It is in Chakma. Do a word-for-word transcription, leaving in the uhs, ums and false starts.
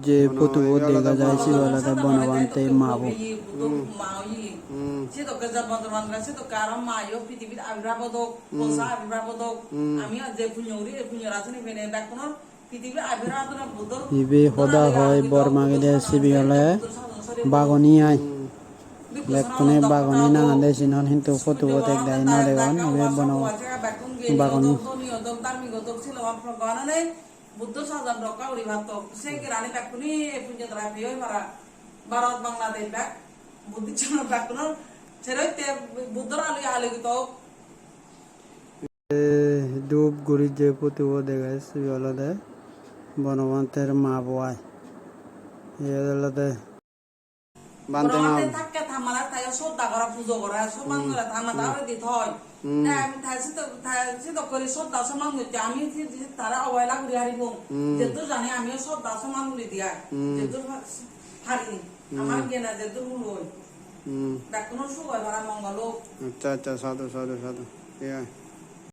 Je photo bo dega jai, sibe olode Bonobhante ma bo. Hmm. Hmm. Sedokke jabodor mandra, sedokke aro mayo pithibit abirbab odok, hmm, posa abirbab odok. Hmm. Ami je punyo guri, ei punyo rasani pene bekkunor pithibit abirbab odok Buddhor. Ibe hoda hoi bor magede, sibe ole bagoni ai. Hmm. Bekkune bagoni nangade sinot, hintu photo bo dega no degon. Ibe Bono bagoni. Buddho sajon rokka guri pattok. Se gerani bekkune punyo dara peye oi para. Bharot, Bangladesh bek, Buddhist jon bekkuno serotte Buddhor alo alokito ok. E, dhup guri je photo bo dega, sibe olode Bonobhanter ma bo ai. Iyot olode Bhante ma. Bonobhante thakke ta mare tayo sroddha gora, pujo gora, somman, hmm, gora, ta mada, hmm, ore di thoi. Hmm. Te ami ta sito, ta sito gori sroddha somman gotte, ami si, si tare obohela guri haribong. Hmm. Jetto jani amiyo sroddha somman guri diyai. Hmm. Jetto pa-, pari. Hmm. Amar gene jetto huloi. Hmm. Bekkuno suk oi para, mongol ok. Accha, accha, sadhu, sadhu, sadhu. Iya.